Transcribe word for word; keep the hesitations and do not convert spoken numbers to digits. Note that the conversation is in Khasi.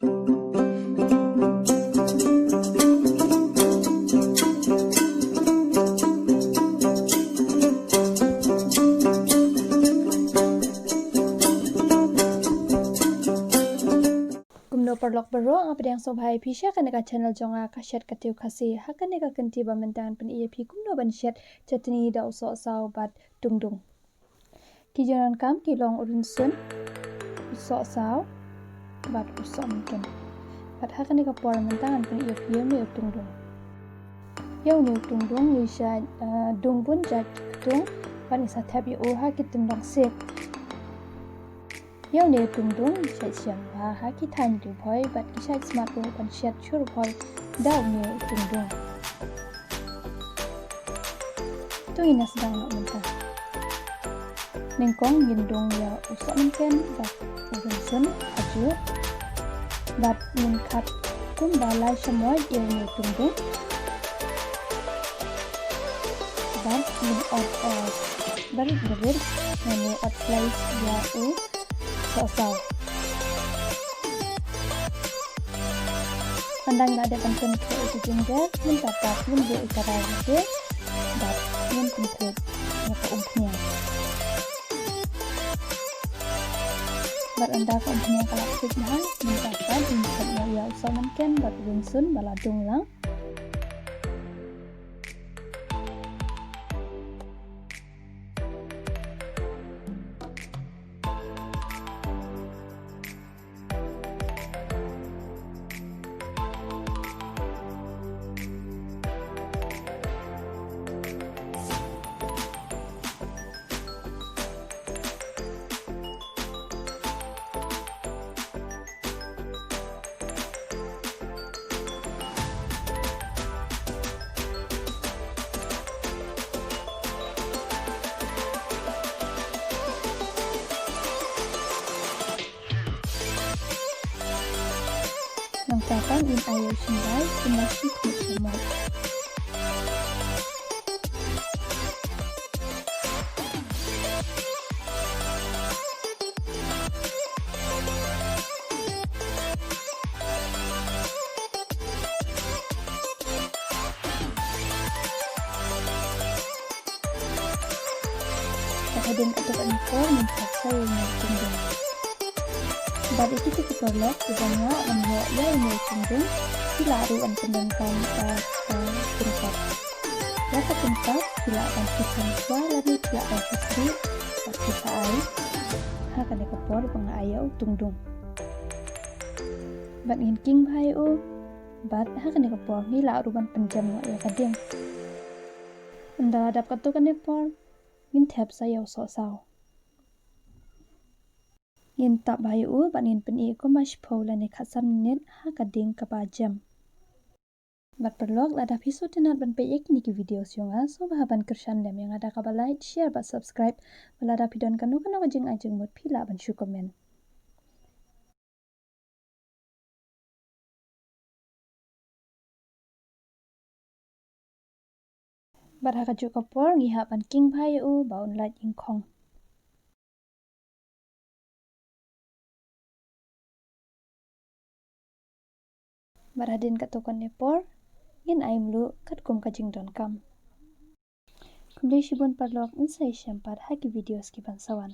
Kumno paralok baroh, nga pdiang sngewbha ïa phi sha kane ka channel jong nga, Ka Shet Ka Tiew Khasi. Ha kane ka kynti ba mynta ngan pyni ïa phi kumno ban shet chutney da u sohsaw bad dungdung. Ki jingdonkam ki long u rynsun, u sohsaw bad u sohmynken. Bad ha kane ka por mynta ngan pyni ïa phi ïa une u dungdung. Ïa une u dungdung ngi sa, eh, dung bun jait ki ktung bad ngi sa thep ïa u ha ki tyndong siej. Ïa une u dungdung ngi shait shem bha ha ki thaiñ Ri Bhoi bad ki shait smat ruh ban shet shur Bhoi da une u dungdung. To ngin ïa sdang noh mynta. Nyngkong ngin dung ïa u sohmynken bad u rynsun hajuh. Bad ngin khat kumba lai shamoit ïa une u dungdung. Bad ngin ot, eh, barit barit, ngin ot slice ïa u sohsaw. Ynda ngi la dep ban pynkhuid ïa ki jingder, mynta pat ngin buh ïa ka rai hangtei bad ngin pynkhuid ïa ka umphniang. Bad ynda ka umphniang ka la khuid bha, mynta pat ngin khuid noh ïa u sohmynken bad u rynsun ba la dung lang. Nangta pat ngin ai ïa u shynrai kumba shi khmih shamoit. Bad hadien katto katne por ngin thep sa ïa une u dungdung. Bad ïa kito ki paralok kiba ngam ïoh ïa une u dungdung, phi lah ruh ban pyndonkam ïa ka tympat. Ïa ka tympat phi lah ban pyndonkam shuwa lane phi lah ban pyndonkam bad phi sa ai ha kane ka por ba nga ai ïa u dungdung. Bad ngin king bha ïa u. Bad ha kane ka por ngi lah ruh ban pynjem noh ïa ka dieng. Ynda la dap katto katne por ngin thep sa ïa u sohsaw. Ngin tap bha ïa u bad ngin pyni kumba shiphew lane khatsan minit ha ka dieng kaba jem. Bad paralok, lada phi sngewtynnat ban peit ïa kine ki videos jong nga, sngewbha ban kyrshan lem ïa nga da kaba like, share bad subscribe. Bad lada phi don kano kano ka jingai jingmut phi lah ban shu comment. Bad ha kajuh ka por ngi hap ban king bha ïa u ba un lait ïingkhong. Bad hadien katto katne por ngin ai mluh katkum ka jingdonkam. Khublei shibun paralok, ngin sa ïashem pat ha ki videos kiban sa wan.